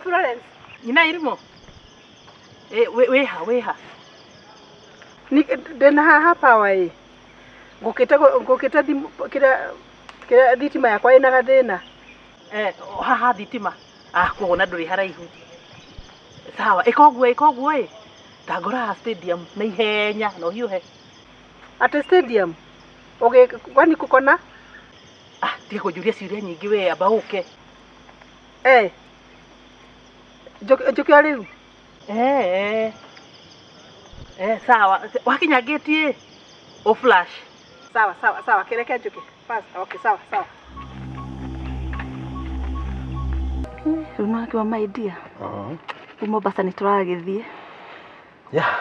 Florence. Nyina irimũ. Eh, wĩha wĩha. Ndĩna haha power ĩ. Ngũkĩte ngũkĩte thimũ kĩrĩa kĩrĩa thitima yakwa ĩna gathĩna. Eh, haha thitima. Ah, koguo na ndũrĩ haraihu. Sawa, ĩka ũguo ĩka ũguo ĩ. Tangora haha stadium na ihenya na ũhiũhe. Atĩ stadium? Ũgĩ kwani kũkona? Ah, tiga kũnjũria ciũria nyingĩ we, amba ũke. Eh. Njũke o rĩu? Eh, eh. Eh, sawa. Wakinya gate ĩ, ũ flash. Sawa sawa sawa, kĩreke njũke. Fast. Okay, sawa sawa. Rĩu nĩwakĩona my dear, rĩu Mombasa nĩ tũragĩthiĩ. Yeah.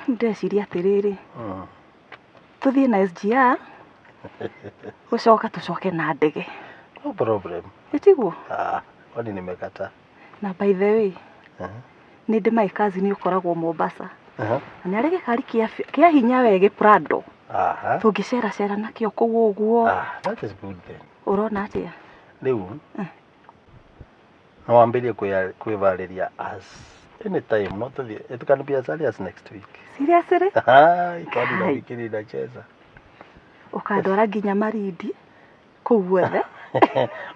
Ndĩreciria atĩrĩrĩ, tũthiĩ na SGR gũcoka tũcoke na ndege. No problem. Ĩtiguo? Ah, kwani nimekataa? Na by the way, nĩ ndĩ my cousin ũkoragwo Mombasa. Na nĩ arĩ gĩkari kĩa hinya we gĩ Prado. Tũngĩceracera nakĩo kũu ũguo. Ah, that is good then. Ũrona atĩa? Rĩu no wambĩrĩrie kwĩharĩria as anytime no tũthiĩ it can be as early as next week. Seriously? Hai, kwani nafikiri inacheza. Ũkandwara nginya Malindi kũu guothe.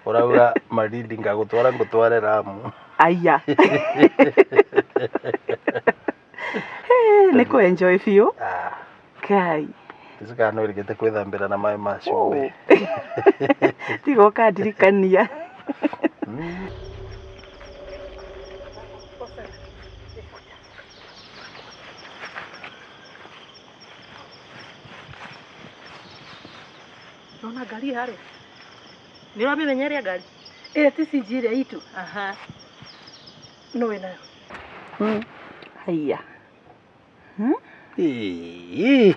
Ũrauga Malindi ngagũtwara ngũtware Lamu. Aya. Nĩ kũ enjoy biũ. Ah. Kai. Ndici kana nĩ wĩrĩgĩte kwĩthambĩra na maĩ ma cumbĩ. Tiga ũkandirikania. Nona ngari harĩa. Nĩ ũramĩmenya ĩrĩa ngari? Ĩrĩa ti CG ĩrĩa itũ. Aha. Nũ wĩnayo? Haiya. Ĩĩ.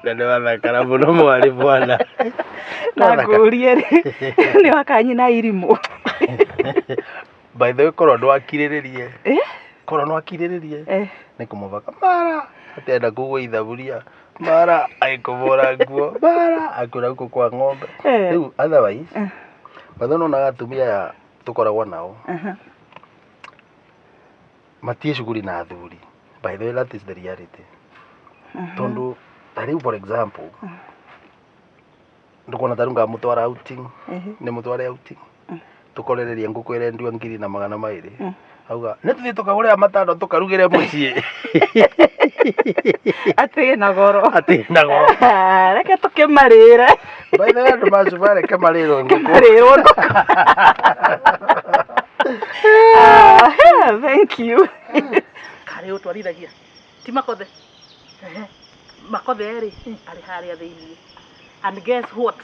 Na nĩ wathakara mũno mwarĩ bwana. Na ngũrie rĩ, nĩ wakanyina irimũ. By the way korwo ndwakirĩrĩrie. Eh? Korwo nĩwakirĩrĩrie. Eh. Nĩ kũmũbaka mara atenda kũgũa thaburia mara agĩkũbũra nguo mara akwĩra gũkũ kwa ng'ombe. Eh. Rĩu otherwise by the way nĩwonaga atumia aya tũkoragwo nao matiĩ cuguri na athuri. By the way that is the reality. Tondũ ta rĩu for example ndũkuona ta rĩu ngamũtwara outing ndĩmũtware outing tũkorererie ngũkũ ĩrendio ngiri na magana merĩ auga nĩ tũthiĩ tũkagũre matano tũkarugĩre mũciĩ. Atĩ ĩna goro. Atĩ ĩna goro. Reke tũkĩmarĩre. By the way andũ macuba reke marĩrwo ngũkũ. Marĩrwo ngũkũ. Ah, thank you. Karĩ ũtwarithagia. Ti Makothe. Ehe. Makothe rĩ, arĩ harĩa thĩiniĩ. And guess what?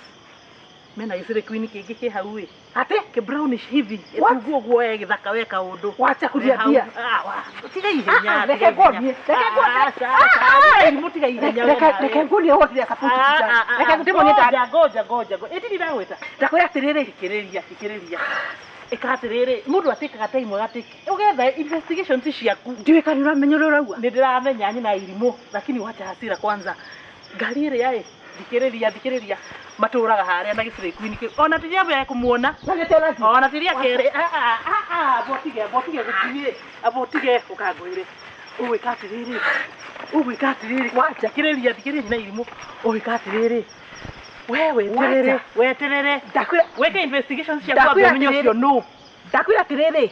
Mena gĩcĩrĩ queen kĩngĩ kĩ hau ĩ. Atĩ? Kĩ brownish hivi. Ĩtungu ũguo we gĩthaka we kaũndũ. Wacha kuniambia. Ah, wa. Tiga ihenya. Ah, ah, reke nguonie, reke nguonie. Aca, aca. Irimũ tiga ihenya we Reke nawe. reke nguonie ũguo ndĩrĩa support Ah, ah, ah, Reke ndĩmuonie ngoja, ngoja, ngoja, ngoja. Ĩti ndĩragwĩta. Ndakwĩra atĩrĩrĩ. Thikĩrĩria, thikĩrĩria. Ĩka atĩrĩrĩ, mũndũ atĩkaga time agatĩka. Ũgetha investigations ciaku. Ndiũĩ kana nĩũramenya ũrĩa ũrauga. Nĩ ndĩramenya nyina irimũ, lakini wacha hasira kwanza. Ngari ĩrĩa ĩ, thikĩrĩria, thikĩrĩria. Matũraga harĩa na gĩcirĩ queen kĩu. Ona ti rĩa mbere kũmuona. Ona ti rĩa kerĩ. Ah, ah, ah, ah, amba ũtige, amba ũtige gũthiĩ. Amba ũtige ũkangwĩre. Ũgwĩka atĩrĩrĩ, ũgwĩka atĩrĩrĩ. Wacha. Thikĩrĩria, thikĩrĩria nyina irimũ. Ũgwĩka atĩrĩrĩ. We weterere, Wacha. weterere. Ndakwĩra Weke investigations ciaku ambe Ndakwĩra ũmenye ũcio atĩrĩrĩ. nũ. Ndakwĩra atĩrĩrĩ.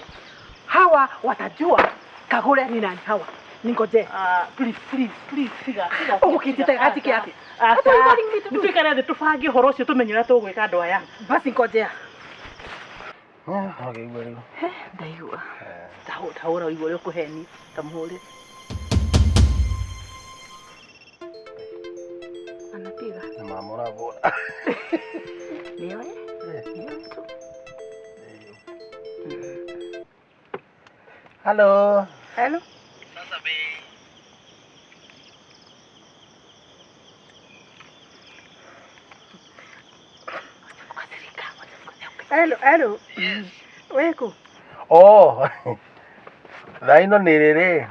Hawa watajua Kagũre ni nani hawa. Ningoje. Ah, please, please, please, tiga, tiga. Ũgũkĩnjĩta gajike atĩa? Aca. What are you calling me to do? Nĩtũikare thĩ tũbange ũhoro ũcio tũmenye ũrĩa tũgwĩka andũ aya. Basi ngojea. Ũkĩigua rĩu. Ndaigua. Tahũra ũigue ũrĩa ũkũhenia. Ta mũhũrĩre. Anapiga. Nĩ mama ũrabũra. Nĩoe? Nĩoe tu. Hello. Hello. Hello, hello. Yes. Weko. Oh. Thaa ino nĩ rĩrĩ.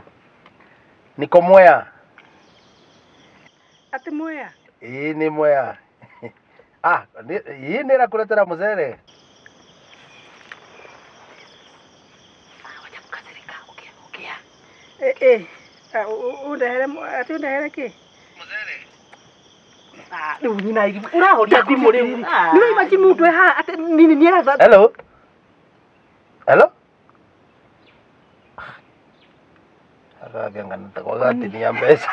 Niko Mwea. Atĩ Mwea. Ĩĩ nĩ Mwea. Ah, hii nĩ ĩrakũretera mũcere. Wacha kukasirika, ongea, ongea. Eh undehere ati undehere kĩ? Ah, rĩu nyina irimũ ũrahoria thimũ rĩu. Nĩ imagine mũndũ haha atĩ nini nĩ aratha. Hello. Hello. Agathia ngana gatinia mbeca.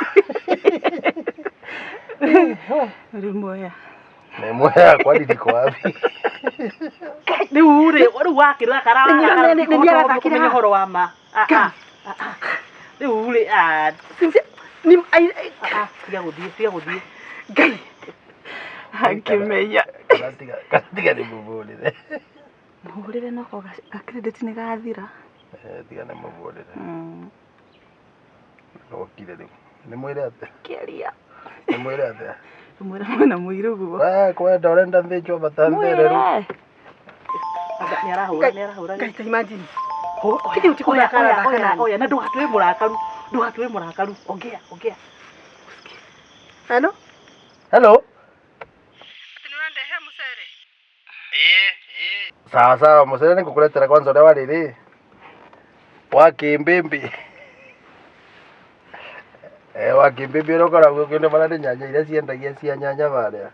Rĩ Mwea. Nĩ Mwea kwani ndiko wapi? Rĩu rĩ, rĩu wakĩrora kara Nĩ nĩarathakĩra kũmenya ũhoro wa ma. Rĩu rĩ, Ni tiga gũthiĩ, tiga gũthiĩ. Ngai. Angĩmenya. Kana tiga nĩmũbũrĩre. Mũhũrĩre noko ga credit nĩ gathira. Tiga nĩmũbũrĩre. Okire rĩu. Nĩmwĩre atĩa? Kĩaria. Nĩmwĩre atĩa? Mwĩre mwĩna mũirũ guo. We kwenda ũrenda thĩnjwo batanthĩre rĩu. Mwĩre. Nĩ arahũra, nĩ arahũra. Ngai ta imagine. Oya, oya, oya, oya, na ndũgatue mũrakaru, ndũgatue mũrakaru. Ongea, ongea. Hello. Hello. Ati nĩ ũrandehere mũcere? Sawa sawa, mũcere nĩngũkũretera kwanza ũrĩa wa rĩrĩ. Wa kĩmbĩmbĩ. Wa kĩmbĩmbĩ ũrĩa ũkoragwo kĩndũ bara nĩ nyanya iria ciendagia cia nyanya barĩa.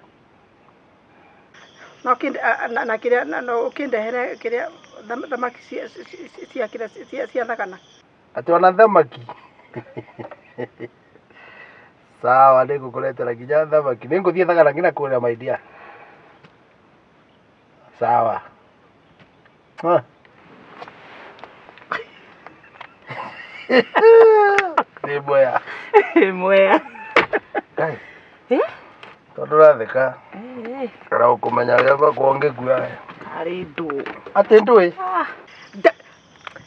No kĩnde na kĩrĩa no ũkĩndehere kĩrĩa thamaki cia kĩrĩa cia thagana. Atĩ ona thamaki. Sawa, nĩngũkũretera nginya thamaki. Nĩngũthiĩ thagana nginya kũrĩa my dear. Sawa. Nĩ Mwea. Nĩ Mwea. Ngai. Tondũ ũratheka. Kana ũkũmenya ũrĩa ngũkorwo ngĩkua. Karĩ ndũ. Atĩ ndũĩ?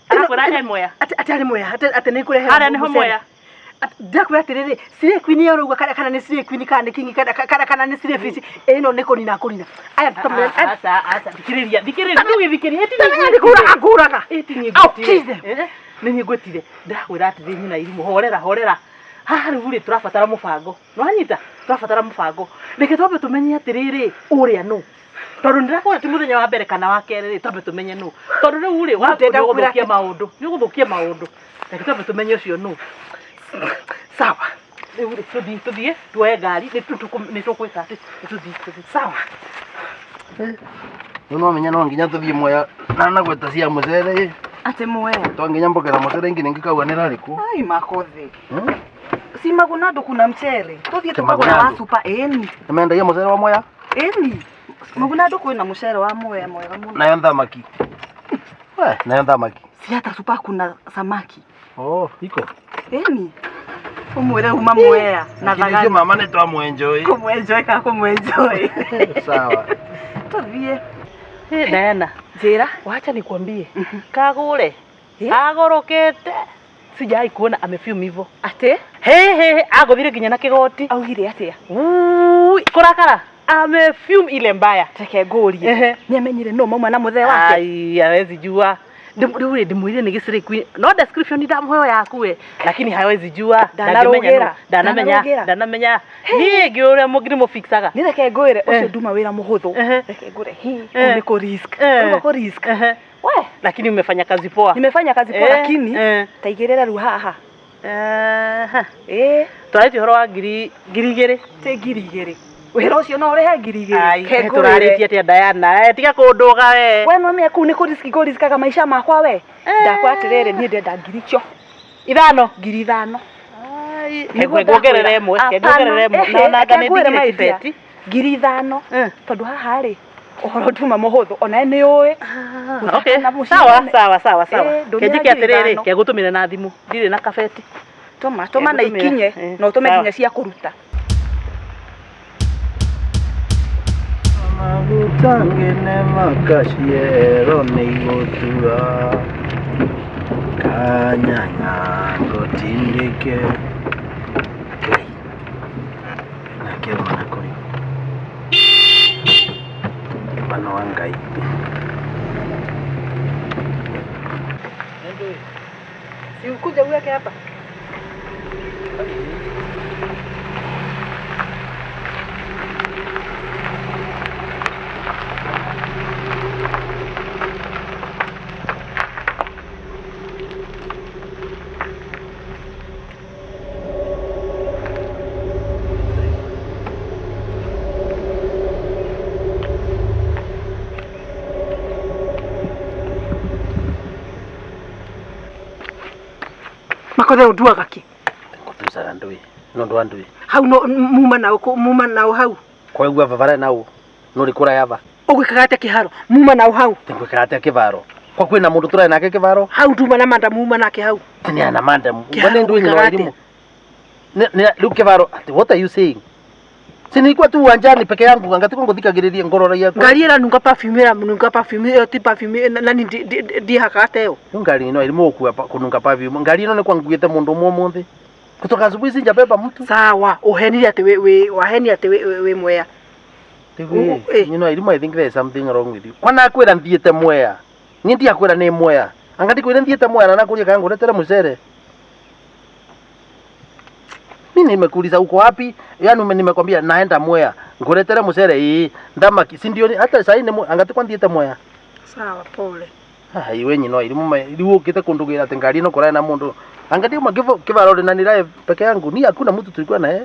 Arakwĩra e Mwea. Atĩ arĩ Mwea, atĩ nĩ ngũrehe. Harĩa nĩho Mwea. Ndakwĩra atĩrĩrĩ, Slay Queen ĩyo ũrauga kana nĩ Slay Queen kana nĩ King kana nĩ Slay Fish, ĩno nĩ kũnina kũnina. Aya tũtamenya. Aca, aca, thikĩrĩria, thikĩrĩria, ndũgĩthikĩrĩrie, Nĩ kũraga ngũraga. Ĩti I'll kill them. Nĩ niĩ ngwĩtire. Ndĩrakwĩra atĩrĩ nyina irimũ, horera, horera. Haha rĩu rĩ tũrabatara mũbango. Nĩwanyita? Tũrabatara mũbango. Reke twambe tũmenye atĩrĩrĩ, ũrĩa nũ. Tondũ ndĩrakwĩra ti mũthenya wa mbere kana wa kerĩ rĩ, twambe tũmenye nũ. Tondũ rĩu rĩ, Ndĩrenda kwĩra nĩũgũthũkia maũndũ. Nĩũgũthũkia maũndũ. Reke twambe tũmenye ũcio nũ. Sawa. Rĩu rĩ, tũthiĩ, tũthiĩ, tuoe ngari, nĩ tũkwĩka atĩ, tũthiĩ, tũthiĩ. Sawa. Rĩu no menya no nginya tũthiĩ Mwea na nagweta cia mũcere. Atĩ Mwea. To nginya mbokera mũcere nginya ngĩkauga nĩ rarĩkũ. Ai makothi. Si Magunado kuna mchere. Tuthiĩ tũkagũra wa super ĩni. Nĩmendagia mũcere wa Mwea? Ĩni. Magunado kwĩna mũcere wa Mwea mwega mũno. Nayo thamaki. We, nayo thamaki. Si hata super kuna samaki. Oh, iko. Ĩni. Ũmwĩre uma Mwea na thagana. Mama nĩ twamwenjoy. Kũmwenjoy ka kũmwenjoy. Sawa. Tuthiĩ. Diana, Njĩra. Wacha nikwambie. Kagũre. Agorokete. Sijai kuona amefume hivyo. Atĩ? He he, agothire nginya na kĩgoti. Augire atĩa? Kũrakara. Amefume ile mbaya. Reke ngũrie. Nĩamenyire no mauma na mũthee wake. Ai, hawezi jua. Rĩu rĩ ndĩmwĩrire nĩ gĩcirĩ queen. No description ndamũheo yaku we, lakini hawezi jua. Ndanarũgĩra. Ndanamenya, ndanamenya. Niĩ ngĩũria mũngĩ nĩmũfixaga. Nĩ reke ngwĩre ũcio nduma wĩra mũhũthũ. Reke ngwĩre hi, kũu nĩ kũ risk. Kũu kũ risk. We, lakini umefanya kazi poa. Nimefanya kazi poa lakini taigĩrĩra rĩu haha. Twarĩtie ũhoro wa ngiri igĩrĩ. Ti ngiri igĩrĩ. Wĩra ũcio no ũrĩhe ngiri igĩrĩ. Tũrarĩtie atĩa Diana? Tiga kũndũga we. We no menya kũu nĩ kũ risk maica makwa we. Ndakwa atĩrĩrĩ niĩ ndenda ngiri icio. Ithano. Ngiri ithano. Nguongerere ĩmwe, nguongerere ĩmwe. Na nanga nĩ ndigire kibeti. Ngiri ithano. Tondũ haha rĩ ũhoro nduma mũhũthũ ona nĩ ũĩ. Okay. Sawa, sawa, sawa, sawa. Kenjike atĩrĩrĩ, kegũtũmĩra na thimũ. Ndirĩ na kabeti. Tũma, tũma na ikinye, na ũtũme nginya cia kũruta. Maguta ngene makaciero nĩ igũtua kanyanya ngũtindĩke. Ngai, nake mwana kũrĩ mwana wa Ngai. Si ukuje uweke hapa. Makothe unduaga ki? Ngutucaga ndui. No ndu andui. Hau no muma nao muma nao hau. Kwaigua vavara nao. No rikura yava. Ugwikaga atia kiharo? Muma nao hau. Ngwikaga atia kivaro? Kwa kwina mundu turai nake kivaro? Hau nduma na madam muma nake hau. Tini ana madam. Mbona ndui nyina wairimu? Ne riu kivaro ati what are you saying? Si nilikuwa tu uwanjani peke yangu angatiko nguthikagiririe ngororagia. Ngari ira nunga perfume ira nunga perfume iyo ti perfume nani ndihaka ateo. Ngari ino irimu gukua kununga perfume. Ngari ino ni kwa nguite mundu umwe umuthi. Kutoka asubuhi sinjabeba mtu. Sawa, uhenire ati we waheni ati we Mwea. You know, I think there is something wrong with you. Kwana akwira nthiite Mwea. Ni ndiakwira ni Mwea. Anga ndikwira nthiite Mwea na nakuria kana nguretere mucere. Mimi nimekuuliza uko wapi? Yaani nimekwambia naenda Mwea. Nguretere mucere ii ndamaki. Si ndio hata sasa ni anga tikwa nthiite Mwea. Sawa, pole. Ah, iwe nyino irimu riu ukite kundugira ati ngari no kurai na mundu. Anga ndio kivaro na nirae peke yangu. Ni hakuna mtu tulikuwa naye.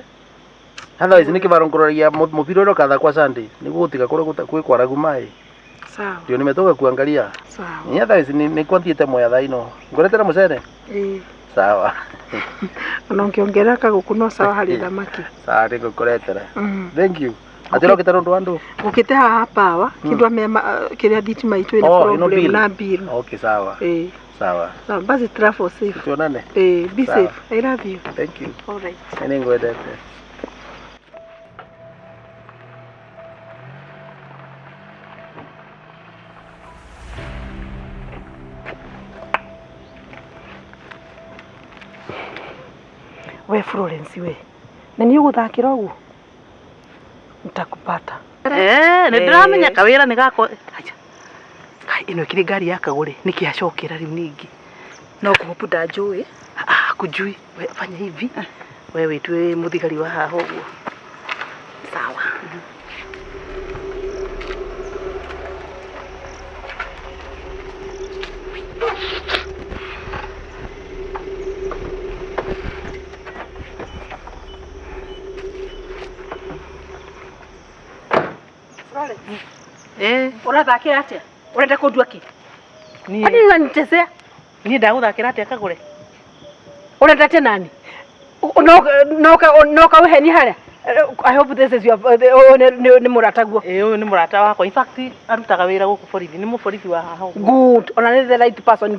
Otherwise ni kivaro ngororagia mupira uro katha kwa Sunday. Niguo gutiga kure kwi kwaragu mai. Sawa. Ndio nimetoka kuangalia. Sawa. Ni otherwise ni kwa thiete Mwea thaa ino. Nguretera mucere? Eh. Sawa. Ona ungiongerera kaguku no sawa hari thamaki. Sawa nigukuretera. Thank you. Atira ukite ndu andu. Gukite haha power kindu amema kiria thitima itu ina problem na bill. Okay, sawa. Eh. Sawa. Sawa, basi travel safe. Tuonane. Eh, be safe. I love you. Thank you. All right. Nĩ ngwendete. We Florence we. Na ni uguthakira uguo? Nitakupata. Eh, ni ndiramenya kawira ni gako. Acha. Kai ino ikiri ngari ya kagure niki acokera riu ningi. No kuhopu ndanjui. Ah, kujui. We fanya hivi. Wewe witue muthigari wa haha uguo. Sawa. Eh, urathakira atia? Urenda kundua ki? Ni Kwani unanichezea? Ni ndaguthakira atia kagure? Urenda atia nani? No ka uheni haria. I hope this is your ni murataguo. Eh, uyu ni murata wakwa. In fact, arutaga wira guku borithi. Ni muborithi wa haha. Good. Ona ni the right person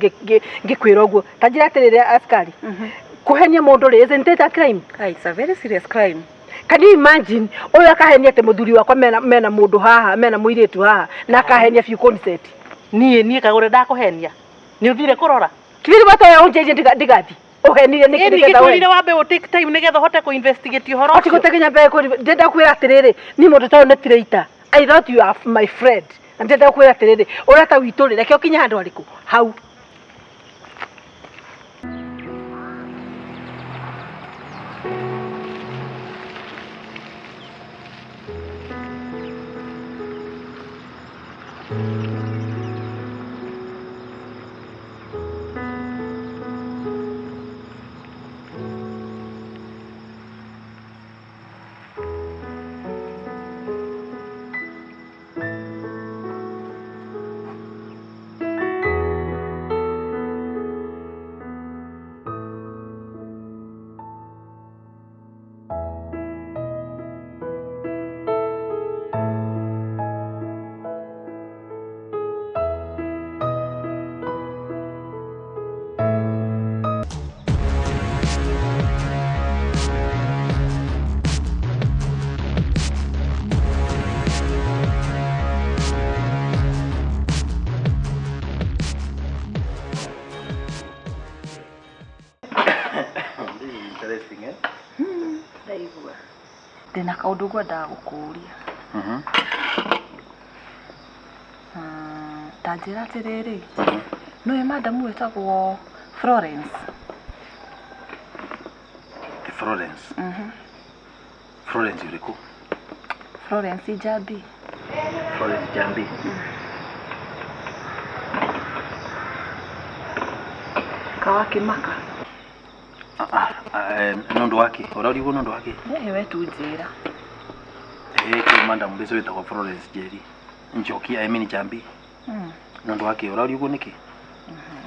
ngikwira uguo. Ta njira atiriri askari. Kuhenia mundu ri isn't it a crime? It's a very serious crime. Can you imagine uyu akahenia ati muthuri wakwa mena mundu haha mena muiritu haha na akahenia few consent. Nie kagure ndakuhenia. Ni uthire kurora. Kibiri watoya unjeje ndigathi. Uhenire niki nigetha we. Wambe u take time nigetha uhote ku investigate uhoro. Oti gutegenya mbere ku ndenda kwira atiriri ni mundu ta ni traitor. I thought you are my friend. Na ndenda kwira atiriri urata witu ri reke ukinye handu hariku hau. Ndina kaundu ngwendaga gukuria. Ta njĩra atĩrĩrĩ, nĩũĩ madamu wĩtagwo Florence? Florence? Florence ũrĩkũ? Florence Njambi. Florence Njambi. Kawakĩmaka. Nondu wake urarigwo nondu wake? We tu njĩra. Eh, kĩ madam mbeco wĩtagwo Florence Njeri Njoki, I mean Njambi. Nondu wake urarigwo nĩkĩ?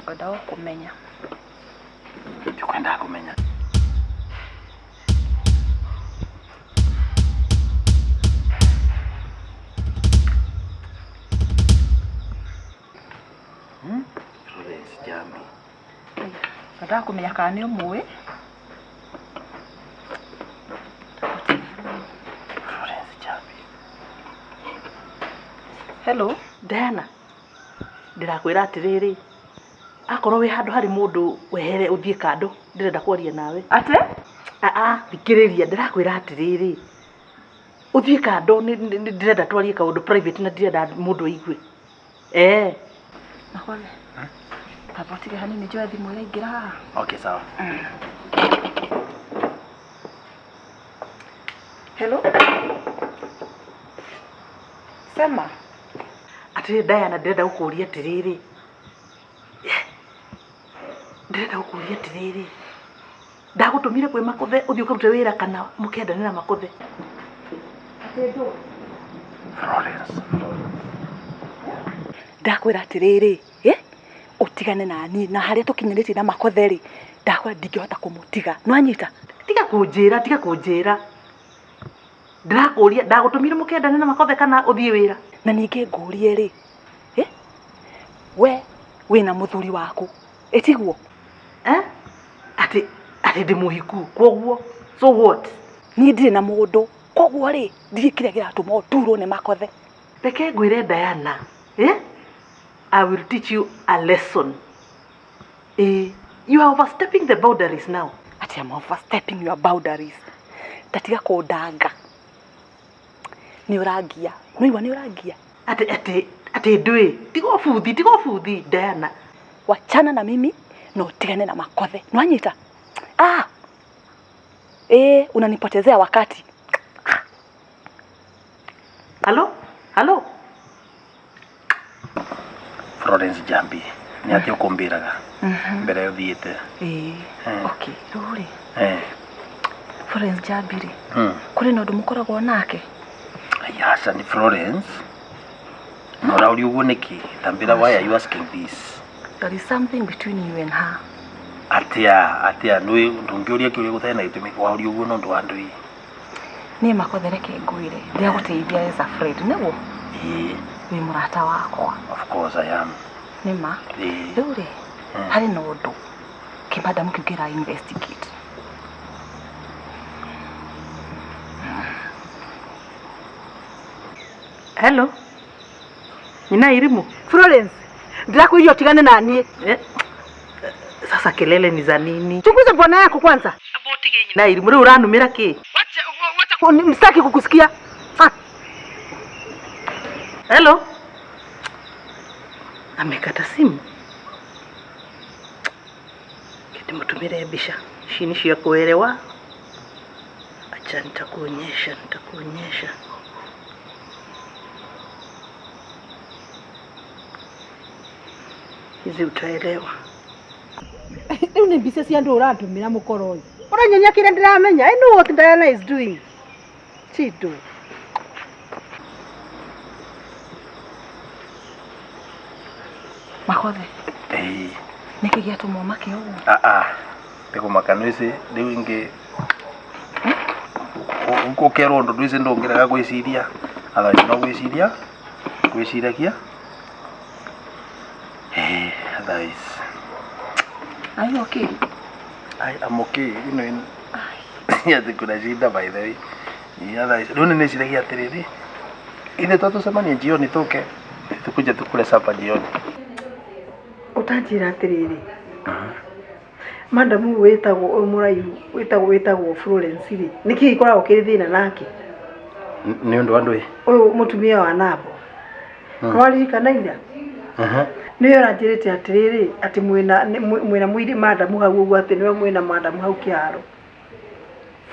Ngwendaga kũmenya. Ndikwendaga kumenya. Florence Njambi. Ndataka kumenya kana nĩ ũmũĩ. Florence Njambi. Hello. Diana, ndĩrakwĩra atĩrĩrĩ, akorwo wĩ handũ harĩ mũndũ wehere ũthiĩ kando, ndĩrenda kwaria nawe. Ate? Aa, thikĩrĩria, ndĩrakwĩra atĩrĩrĩ, ũthiĩ kando, ndĩrenda twarie kaũndũ private na ndirenda mũndũ aigue. Eh. Makothe. Tamba ũtige hanini njoe thimũ ĩraingĩra haha. Okay, sawa. Hello. Sema. Atĩrĩ Diana, ndĩrenda gũkũria atĩrĩrĩ, ndĩrenda gũkũria atĩrĩrĩ, ndagũtũmire kwĩ Makothe ũthiĩ ũkarute wĩra kana mũkendane na Makothe? Florence. Ndakwĩra atĩrĩrĩ, eh? Ũtigane na niĩ na harĩa tũkinyanĩtie na Makothe rĩ, ndakwĩra ndingĩhota kũmũtiga. Nĩwanyita? Tiga kũnjĩra, tiga kũnjĩra. Ndĩrakũria, ndagũtũmire mũkendane na Makothe kana ũthiĩ wĩra? Na ningĩ ngũrie rĩ, eh? We wĩna mũthuri waku, ĩtiguo? Eh? Atĩ atĩ ndĩ mũhiku, kwoguo so what? Niĩ ndirĩ na mũndũ, kwoguo rĩ, ndirĩ kĩrĩa kĩratũma ũturwo nĩ Makothe. Reke ngwĩre Diana, eh? I will teach you a lesson. Eh, you are overstepping the boundaries now. Ati I'm overstepping your boundaries. Tatiga kũndanga. Nĩ ũrangia. Nĩwaigua nĩ ũrangia? Atĩ atĩ atĩ ndũĩ, tiga ũbuthi, tiga ũbuthi Diana. Wachana na mimi na utigane na Makothe. Nĩwanyita? Ah. Eh, unanipotezea wakati. Halo? Halo? Florence Njambi. Nĩ atĩa ũkũmbĩraga mbere ũthiĩte? Eh. Okay, rĩu rĩ, Eh. Florence Njambi rĩ, Mm. kũrĩ na ũndũ mũkoragwo nake? Ai, aca nĩ Florence. Na ũraũria ũguo nĩkĩ? Tambĩra, why are you asking this? There is something between you and her. Atia, atia, nĩ ndũngĩũria kĩũria gũtarĩ na gĩtũmi waũria ũguo nĩ ũndũ wa ndũi. Niĩ Makothe reke ngwĩre, ndĩragũteithia as a friend, nĩguo? Ĩĩ, Wĩ mũrata wakwa. of course I am. Nĩ ma. Ĩĩ. Rĩu rĩ, harĩ na ũndũ kĩmadamu kĩu kĩra investigate. Hello? Nyina Irimũ? Florence, ndĩrakwĩria ũtigane na niĩ. Eh, sasa kelele ni za nini? Chunguza bwana yako kwanza. Nyina Irimũ, rĩu ũranumĩra kĩ? Msitaki kukusikia. Ah. Hello? Amekata simu. Ndimũtũmĩre mbica. Ici nĩ cia kuelewa. Acha nitakuonyesha, nitakuonyesha. Hizi utaelewa. Rĩu nĩ mbica cia andũ ũrandũmĩra mũkoro ũyũ. Ũranyonia kĩrĩa ndĩramenya. I know what Diana is doing. Chido. Makothe, Ĩĩ. nĩkĩ gĩatũma ũmake ũguo? Ah ah. Ndĩkũmaka nĩwĩci rĩu ingĩ ũkerwo ũndũ ndwĩci ndũngĩrega gwĩciria. Otherwise no gwĩciria gwĩciragia. Eh, otherwise Are you okay? I am okay. You know, atĩ kuna shida by the way. Otherwise rĩu nĩ nĩciragia atĩrĩrĩ, ithe twatũcemanie jioni tũke tukuje tukule supper jioni. Ũtanjĩra atĩrĩrĩ. Madamu ũyũ wĩtagwo ũyũ mũraihu wĩtagwo wĩtagwo Florence rĩ, nĩkĩ gĩkoragwo kĩrĩ thĩna nake? Nĩ ũndũ wa ndũĩ? Ũyũ mũtumia wa Nabo. Nĩwaririkana ira? Nĩwe ũranjĩrĩte atĩrĩrĩ, atĩ mwĩna mwĩna mũirĩ madamu hau ũguo atĩ nĩwe mwĩna madamu hau kĩharo.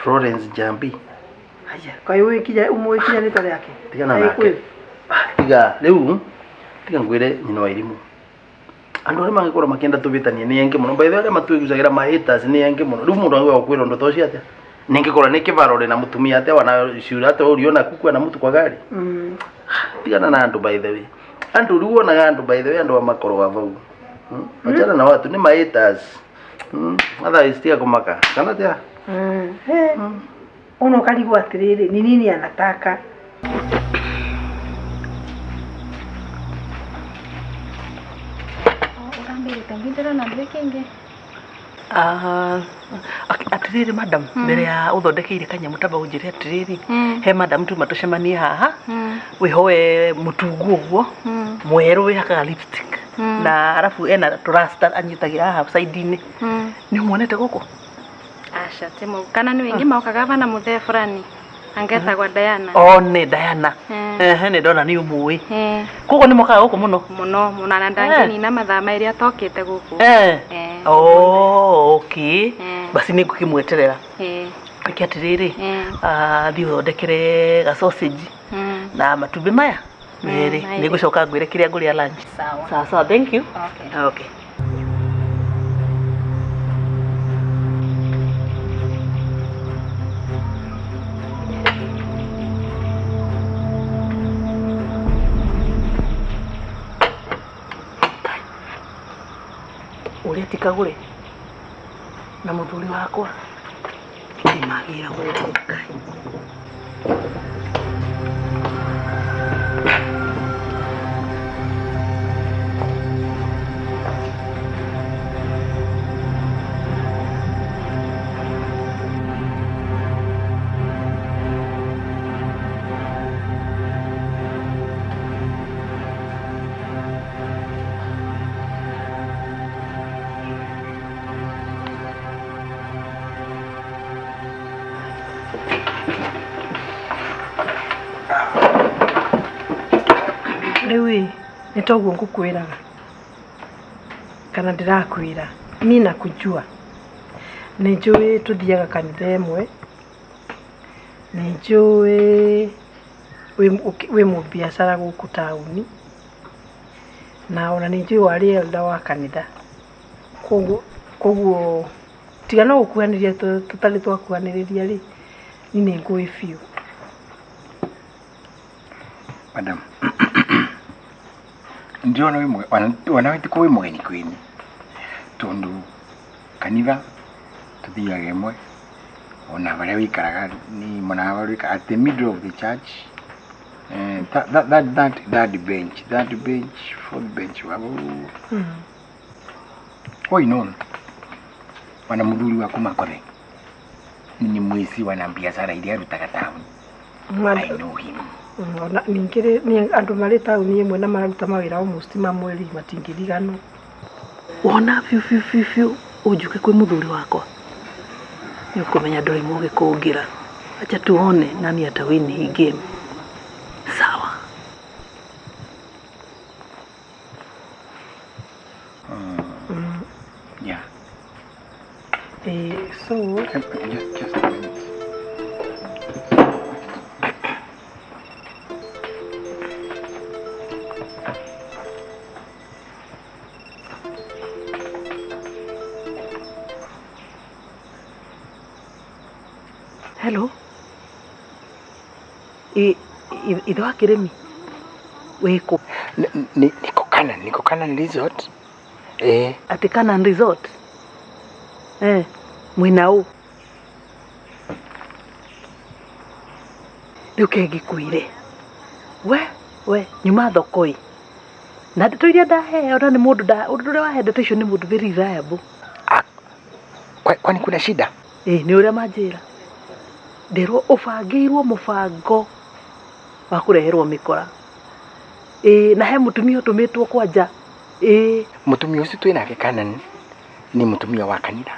Florence Njambi. Haya, kaĩ ũĩ kinya ũmũĩ kinya rĩtwa rĩake? Tigana Kaĩ nake. kwĩ? Tiga rĩu tiga ngwĩre nyina wa irimũ. Andũ arĩa mangĩkorwo makĩenda tũbĩtanie nĩ aingĩ mũno. By the way arĩa matwĩgucagĩra ma haters nĩ aingĩ mũno. Rĩu mũndũ angĩgoka kwĩra ũndũ ta ũcio atĩa? Ningĩkorwo nĩ kĩbaro rĩ na mũtumia atĩa wana ciũra atĩa ũriona kuku na mũtu kwa gari? Tigana na andũ by the way. Andũ rĩu wonaga andũ by the way andũ a makoroga vau. Wachana na watu ni ma haters. Otherwise tiga kũmaka. Kana tia? He. Ona ũkarigwo atĩrĩrĩ, ni nini anataka? Ũrambĩrĩte ngindĩrona ndwĩ kĩngĩ. Ah, atĩrĩrĩ madam, mbere ya ũthondekeire kanyamũ tamba ũnjĩre atĩrĩrĩ, he madam tuma tũcemanie haha, wĩhoe mũtungu ũguo mwerũ wĩhakaga lipstick na arabu ena tũrasta anyitagĩra haha side-inĩ. Nĩ ũmuonete gũkũ? Aca ti kana nĩ wĩngĩ mokaga bana mũthee fulani angetagwa Diana. One Diana. Ehe, nĩ ndona nĩ ũmũĩ. Koguo nĩ mokaga gũkũ mũno? Mũno mũno na ndangĩnina mathaa merĩ atokĩte gũkũ. Oh, okay. Basi nĩ ngũkĩmweterera. Reke atĩrĩrĩ, thiĩ ũthondekere ga sausage na matumbĩ maya merĩ. Merĩ. Nĩ ngũcoka ngwĩre kĩrĩa ngũrĩa lunch. Sawa. Sawa sawa, thank you. Okay. Okay. Ũrĩa tikagũre na mũthuri wakwa nĩmagĩra gũkũ Ngai. Rĩu ĩ, nĩ toguo ngũkwĩraga kana ndĩrakwĩra mi nakujua, nĩ njũĩ tũthiaga kanitha ĩmwe, nĩ njũĩ wĩ mũbiacara gũkũ taũni, na ona nĩ njũĩ warĩ elder wa kanitha. Koguo tiga no gũkuhanĩrĩria tũtarĩ twakuhanĩrĩria rĩ, niĩ nĩ ngũĩ biũ. Madam, ndirona wĩ ona wĩ wĩ mũgeni kwĩni tondũ kanitha tuthiaga ĩmwe ona harĩa wĩikaraga ni mwena wa harĩa wĩikaraga at the middle of the church, that that bench fourth bench wabo. All in all, wana mũthuri waku Makothe ni mwici wana biacara iria arutaga taũni. I know him. Ona ningĩ rĩ, nĩ andũ marĩ taũni ĩmwe na mararuta mawĩra almost mamwe rĩ, matingĩriganwo. Wona biũ biũ biũ biũ ũnjuke kwĩ mũthuri wakwa, nĩ ũkũmenya ndũrĩ mũgĩ kũngĩra. Acha tuone nani atawin hii game. Sawa. Yeah. So Just a minute. Hello. Ithe wa Kĩrĩmi wĩkũ? Niko Canaan, niko Canaan Resort. Atĩ Canaan Resort? Mwĩna ũ? Rĩu ke ngĩkwĩre. We, nyuma thoko ĩ. Na ndeto iria ndaheo na nĩ mũndũ ũndũ ũrĩa wahe ndeto icio nĩ mũndũ very reliable. Kwani kuna shida? Nĩ ũrĩa manjĩra. Nderwo ũbangĩirwo mũbango wa kũreherwo mĩkora. Na he mũtumia ũtũmĩtwo kwanja. Mũtumia ũcio twĩ nake Canaan ni mũtumia wa kanitha,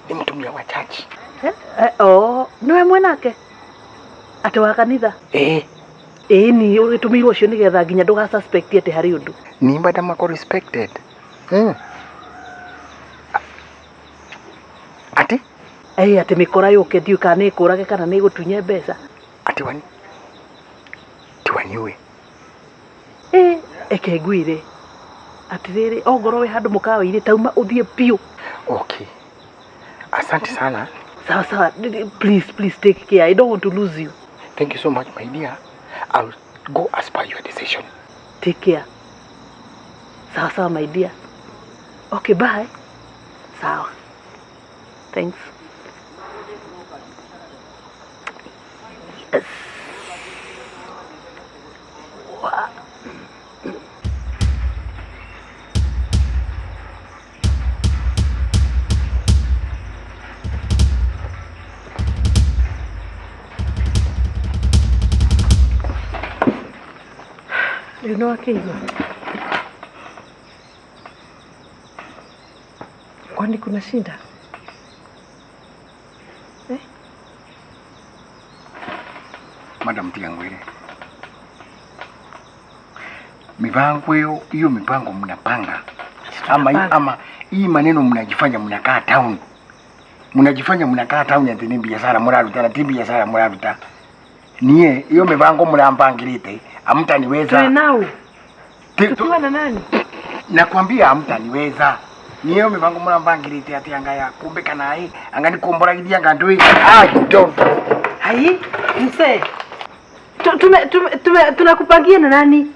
ni mũtumia wa church. Oh, nĩwe mwenake? Atĩ wa kanitha? Ni ũgĩtũmĩirwo ũcio nĩgetha nginya ndũga suspect atĩ harĩ ũndũ. Ni madam ako respected. Ati? Atĩ mĩkora yũke ndiũĩ kana nĩ ĩkũrage kana nĩ ĩgũtunye mbeca. Ati wani? Tiwaniue. Eke ngwĩre. Atĩrĩrĩ, ongorwo wĩ handũ mũkawa-inĩ tauma ũthiĩ biũ. Okay. Asante sana. Sawa sawa. Please, please take care. I don't want to lose you. Thank you so much, my dear. I'll go as per your decision. Take care. Sawa sawa, my dear. Okay, bye. Sawa. Thanks. Yes. Wow. Rĩu nĩ wakĩigua? Kwani kuna shida? Eh? Madam tiga ngwire. Mipango hiyo hiyo mipango mnapanga ama, ama hii maneno mnajifanya mnakaa town, mnajifanya mnakaa town ati ni biashara muraruta na ti biashara muraruta. Nie hiyo mipango mrampangirite hamtaniweza. Tuwe nao. Tukiwa na nani? Nakwambia hamtaniweza. Ni hiyo mipango mrampangirite ati anga ya kumbe kana hii anga nikomboragiria anga ndui. I don't. Hai, mzee. Tunakupangia na nani?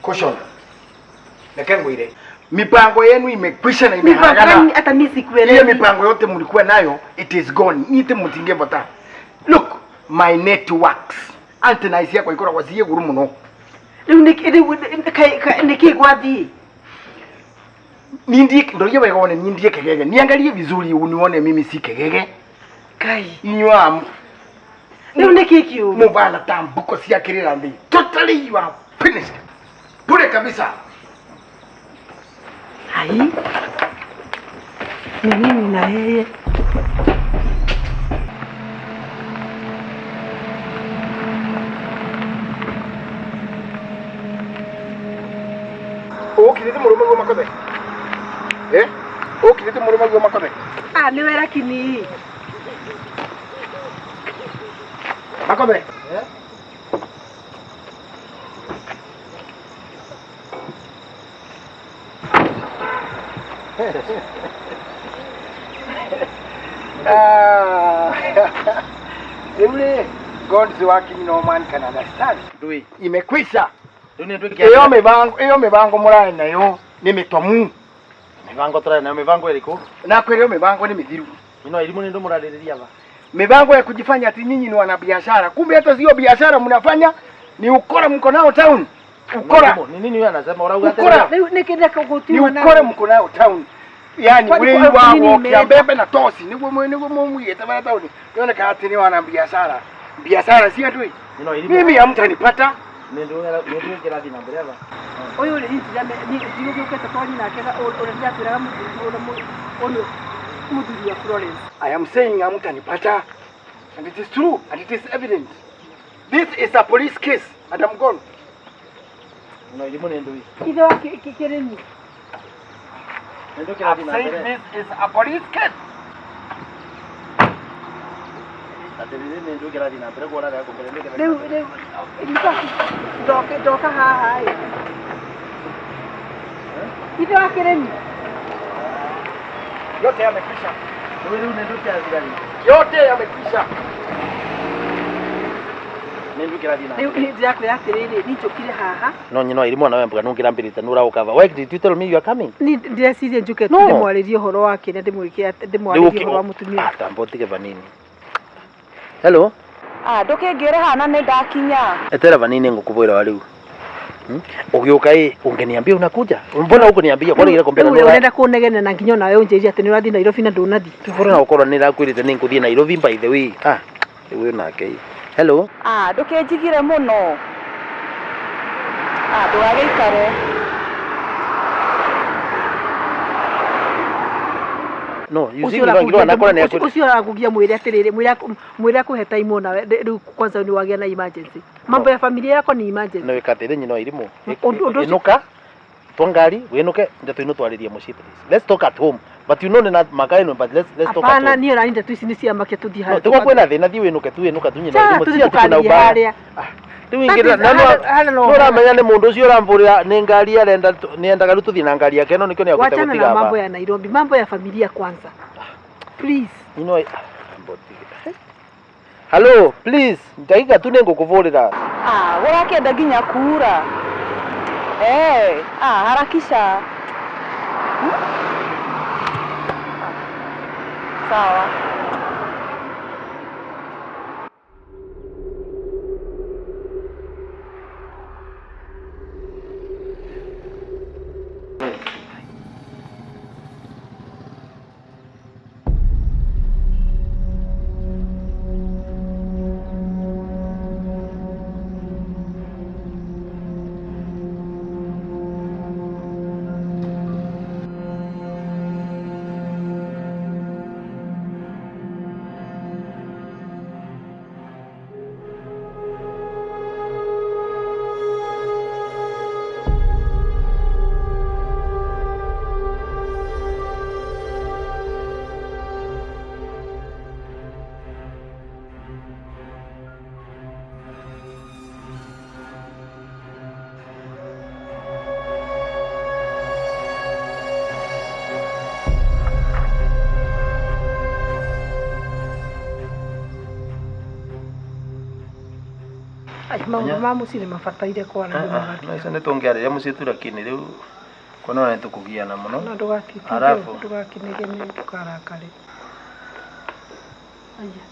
Caution. Nakangwire. Mipango yenu imekwisha na imeharagana. Hata mimi sikuelewi. Ile mipango yote mlikuwa nayo it is gone. Nite mtingevota. Look, my networks. Antenna yakwa ikoragwo ciĩ igũrũ mũno. Rĩu nĩkĩ gwathiĩ? Nindie ndoria wega wone nindie kegege. Niangalie vizuri unione mimi si kegege. Kai. Inywa rĩu nĩkĩ kĩũru? Mubana tambuko cia kirira nthi. Totally you are finished. Bure kabisa. Hai. Ni nini na yeye? Ukirite murume guo makothe? Eh? Ukirite murume guo makothe? Ah, ni wera kini. Makothe. Eh? Ah. Yule God's working no man can understand. Ndui. Imekwisha. Iyo mibango iyo mibango murari nayo ni mitomu. Mibango turari nayo mibango iriku? Na kwira mibango ni mithiru. Ino irimu ni ndo muraririria ba. Mibango ya kujifanya ati nyinyi ni wanabiashara. Kumbe hata sio biashara mnafanya, ni ukora mko nao town. Ukora. Ni nini huyo anasema urauga tena? Ni ukora mko nao town. Yaani wewe wa kiambembe na tosi niguo niguo mumwite bara town. Yoneka ati ni wanabiashara. Biashara si atu. Mimi hamtanipata. Uyu ri ndigũgĩũkĩte kwa nyina ake ũrĩa ndĩrakwĩraga mũthuri wa Florence. I am saying hamtanipata. And it is true and it is evident. This is a police case and I'm gone. No, irimu ni ndui. Ithe wa kĩrĩmi. I'm saying this is a police case. Rĩu rĩu ndoka haha ĩ. Ithe wa kĩrĩmi. Yote yamekwisha. Yote yamekwisha. Rĩu ndĩrakwĩra atĩrĩrĩ, niĩ njũkire haha. No nyino irimu na wembuga nungirambirite nurauka va. Why did you tell me you are coming? Ni ndĩreciria njuke ndĩmwarĩrie ũhoro wake na ndĩmwĩke ndĩmwarĩrie ũhoro wa mũtumia. Ah, tambo tige vanini. Hello. Ah, ndũkĩngĩre hana nĩ ndakinya. Etera vanini ngukubwira riu. Ugiuka ĩ ungeniambia unakuja. Mbona ukuniambia kwa ile kompera nura. Urenda kunegena na nginya nawe unjĩrie atĩ nĩ ũrathiĩ Nairobi na ndũnathiĩ. Bora na ukorwo nĩ ndakwĩrĩte nĩ ngũthiĩ Nairobi by the way. Ah, rĩu nake. Hello. Ah, ndũkĩnjigire mũno. Ah, ndũgagĩikare. No, you see ngirwa nakora ni ucio arakugia mwire atiriri mwire akuhe time nawe riu kwanza ni wagia na emergency. Mambo ya familia yako ni emergency. No ikatire nyino irimu. Inuka twangari winuke ndeto ino twaririe mucii please. Let's talk at home. But you know na makaino but let's talk at home. Hapana niyo na ndeto ici ni cia make tuthi haria. Tuko kwina thina thi winuke tu inuka tu nyino irimu ti ati kuna ubaya. Riu ingira na no uramenya ni mundu ucio uramvurira ni ngari arenda ni endaga riu tuthie na ngari yake no nikio ni akute gutiga. Wachana na mambo ya Nairobi, mambo ya familia kwanza. Please. You know Hello, please. Ndagika tu ningukuvurira. Ah, urakenda nginya kuura. Eh, ah, harakisha. Sawa. Maũndũ ma mũciĩ nĩ mabataire kwaranĩrio No icio nĩ tũngĩarĩria mũciĩ tu lakini rĩu kuona nĩ tũkũgiana mũno. No ndũgatitinde Alafu ndũgakinĩge ndũkarakare. Aya.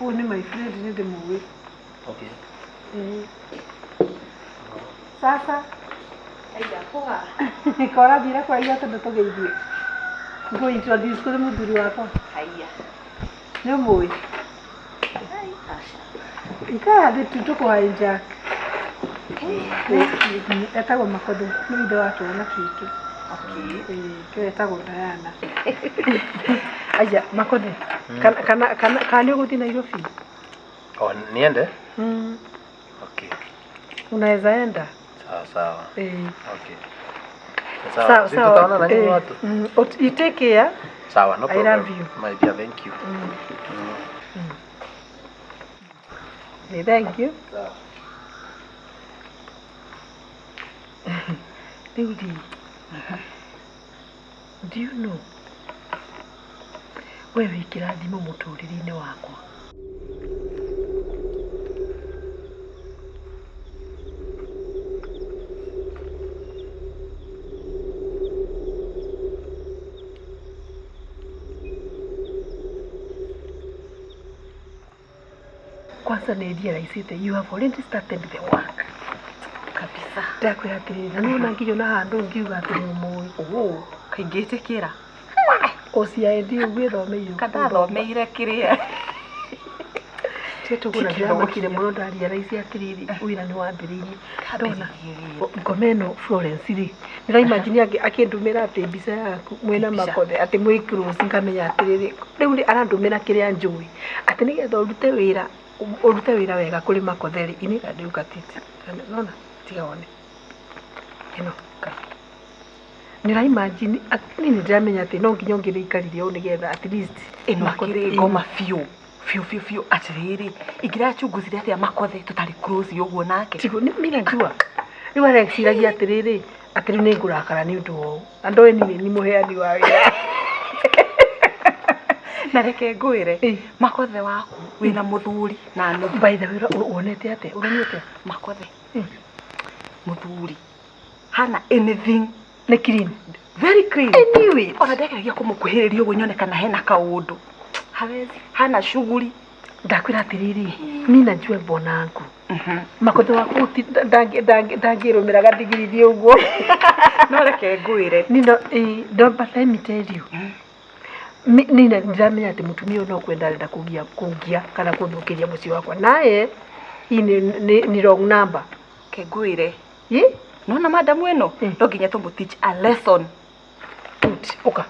Ũyũ nĩ my friend nĩ ndĩmũĩ. Okay. Sasa Aya, poa. korathire kũraihu atĩ ndũtũgeithie. Ngũ introduce kũrĩ mũthuri wakwa. Haya. Nĩ ũmũĩ? Ai, aca. Ikara thĩ tu tũkũ hijack. Etagwo Makondo, nĩ ithe wa twana twitũ. Okay. Ĩĩ, etagwo Diana. Aya, Makondo, kana kana kana kana nĩ ũgũthiĩ Nairobi? Oh, niende? Mm. Okay. Unaweza enda? Sawa sawa. Eh. Okay. Sawa. Si tutaona na nyinyi Eh, watu. You take care. Sawa, no I problem. love you. My dear, thank you. Eh, thank you. Sawa. Rĩu rĩ, do you know we wĩ kĩrathimo mũtũrĩre-inĩ wakwa. Kwanza nĩ realize you have already started the work. Kabisa. Ndakwĩra atĩrĩrĩ, na nĩwona nginya ona handũ ngiuga atĩ nĩ ũmũĩ. Oh, kaingĩtĩkĩra. OCID ũguo ĩthomeire. Kandathomeire kĩrĩa. Tiga tũgũra ndĩramakire mũno ndarealize atĩrĩrĩ, wĩra nĩ wambĩrĩirie. Ndona ngoma ĩno Florence rĩ, ndĩraimagine akĩndũmĩra atĩ mbica yaku mwĩna Makothe atĩ mwĩ close ngamenya atĩrĩrĩ, rĩu rĩ arandũmĩra kĩrĩa njũĩ atĩ nĩgetha ũrute wĩra wega kũrĩ Makothe rĩ, inĩka rĩu katiti. Nona tiga wone. Ĩno nĩraimagine niĩ nĩndĩramenya atĩ no nginya ũngĩrĩikarire ũũ nĩgetha at least Ĩno akĩrĩ ngoma biũ. Biũ biũ biũ atĩrĩrĩ, ingĩrachunguzire atĩa Makothe tũtarĩ close ũguo nake. Tigo mimi najua. Rĩu areciragia atĩrĩrĩ, atĩ rĩu nĩngũrakara nĩ ũndũ wa ũũ. Na ndoĩ niĩ nĩ mũheani wa wĩra. Na reke ngwĩre, Makothe waku wĩna mũthuri na nuthu. By the way, wonete atĩa? Ũronete? Makothe. Mũthuri. Hana anything. Nĩ clean. Very clean. Anyway. Ona ndageragia kũmũkuhĩrĩria ũguo nyone kana hena kaũndũ. Hawezi. Hana shughuli. Ndakwĩra atĩrĩrĩ, mi najua bwanangu. Makothe waku ndangĩrũmĩra gathigirithie ũguo. No reke ngwĩre. No, but let me tell you. Ni ndiramenya atĩ mũtumia ũyũ no kwenda arenda kũngia kana kũthũkĩria mũciĩ wakwa. Naye hii ni wrong number. Ke ngwĩre. Ĩ? Nona madamu ĩno no nginya tũmũ teach a lesson. Good. Ũka.